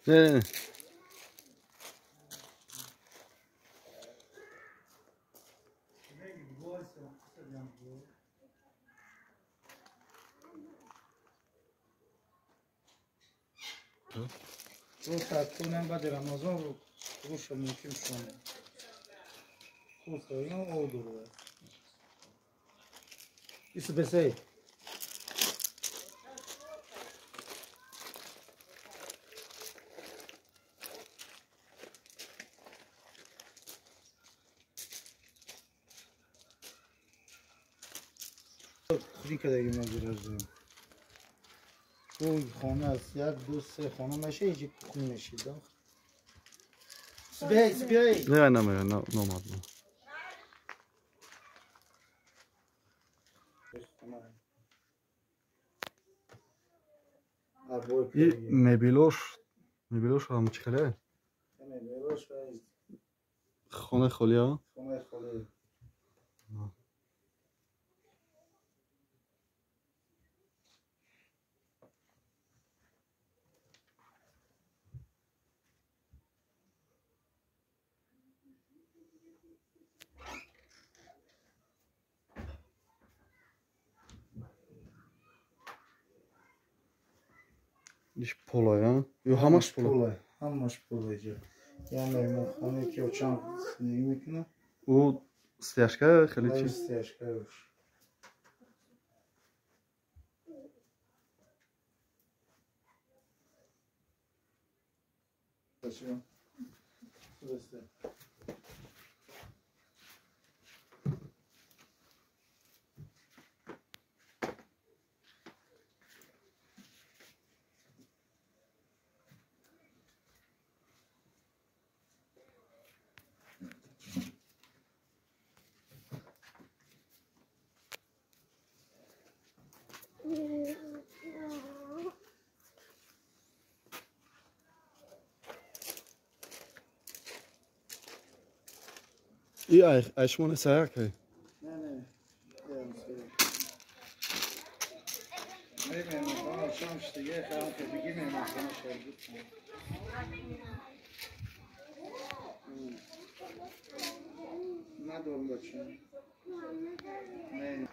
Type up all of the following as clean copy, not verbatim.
Не. Просто баъди Рамазон руша мумкин шуд. Курса oldu. Isso besey. دو خانه است، یک دو سه خانه میشه، یکی کخون میشه. سبیای سبیای. نه نه نه نه نه. این مبیلوش هم چه خیلی؟ مبیلوش خانه خالی ها؟ خانه خالی. ایش پولای ها؟ یا همش پولای؟ همش پولای. یعنی مهمانخانه که چند زندگی میکنه. او استیاشکا خیلی چی؟ استیاشکا باشه. بسته. ای ایشمون سایه که؟ نه نه. نه مهمانخانه شام دیگه خیلی که بگی مهمانخانه شد. ندارم بچه. نه.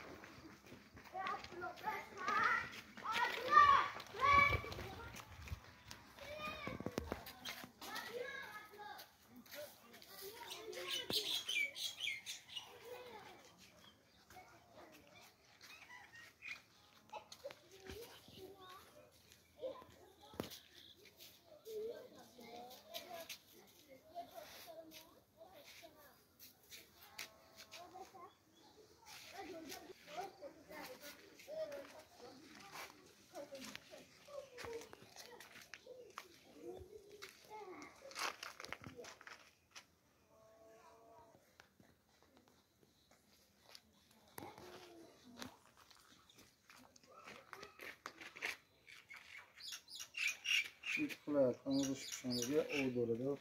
آموزش شما او دوره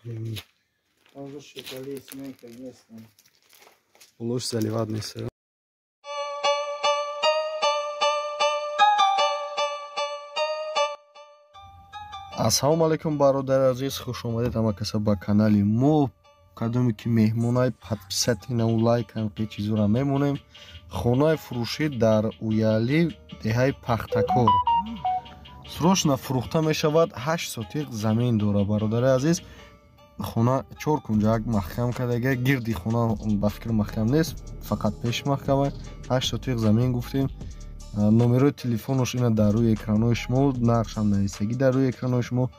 آموزش شکلی اسمی که نیستم. Лучше заливать сыр. Ассалому алайкум, бародари азиз, хуш омадед ҳама каса ба канали мо. Кадоме ки меҳмонай, подписать наву лайк ҳам ки чизора мемонем. Хонаи фурӯшӣ дар Уяли, деҳаи Пахтакор. Срочно фурӯхта мешавад. 8 сотиқ замин дора, бародари азиз. Хона 4 кунҷак маҳкам кардага, гирди хона ба фикр маҳкам нест, фақат пеш маҳкама. 8 сотиқ замин гуфтем. Номерои телефонош ина дар рӯи экранои шумо, нархшам нависагӣ дар рӯи экранои шумо.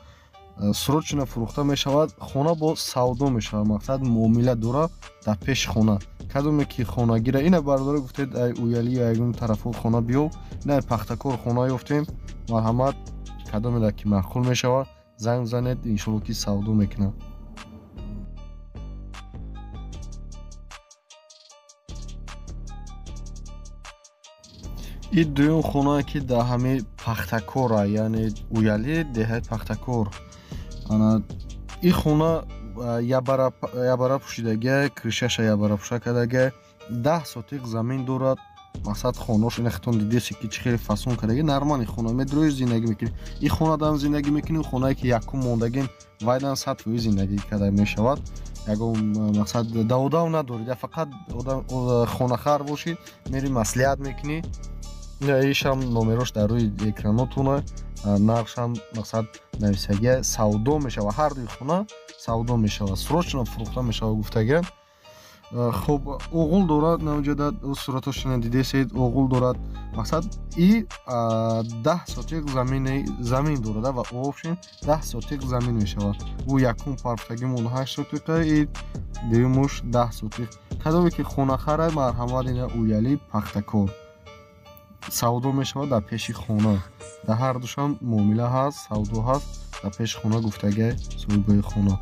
Срочно фурӯхта мешавад. Хона бо савдо мешавад, мақсад муомила дора дар пеши хона. Кадоме ки хонагира, ина бародаро гуфтед ай Уяли ё ягон тарафо хона биёв, ина Пахтакор хона ёфтем. Марҳамат, кадомеда ки маъқул мешавад, занг занед, иншолло ки савдо мекунад. Ин дуюм хонае ки дар ҳамаи Пахтакора, яъне Уяли, деҳаи Пахтакор. Ин хона ябара пӯшидага, кришаша ябара пӯша кардага, 10 сотиқ замин дорад. Мақсад, хонаош инахтон дидесе, ки чӣ хеле фасон кардаги, нормальный хона. Медрои, зиндагӣ мекунӣ, и хонадам зиндагӣ мекунӣ, хонае ки якум мондагим, вайдан 100% зиндагӣ карда мешавад. Ягон, мақсад, даводав надорид, фақат хонахар бошӣ, мери, маслиҳат мекунӣ. Ишам номерош дар рӯи экранотуна, нархшам, мақсад, нависагия. Савдо мешава, ҳар дуи хона савдо мешава, срочно фурӯхта мешава, гуфтагиям. Хуб, оғул дорад, навҷада суратошона дидесед, оғул дорад. Мақсад, и 10 сотиқ замин дорад ва общем 10 сотиқ замин мешавад. Ӯ якум парфтагимон 8 сотиқа и дуюмуш 10 сотиқ. Кадоме ки хонахара, марҳамат, ина Уяли, Пахтакор, савдо мешавад дар пеши хона. Дар ҳар душам муомила ҳаст, савдо ҳаст, дар пеши хона, гуфтагиай соҳибои хона.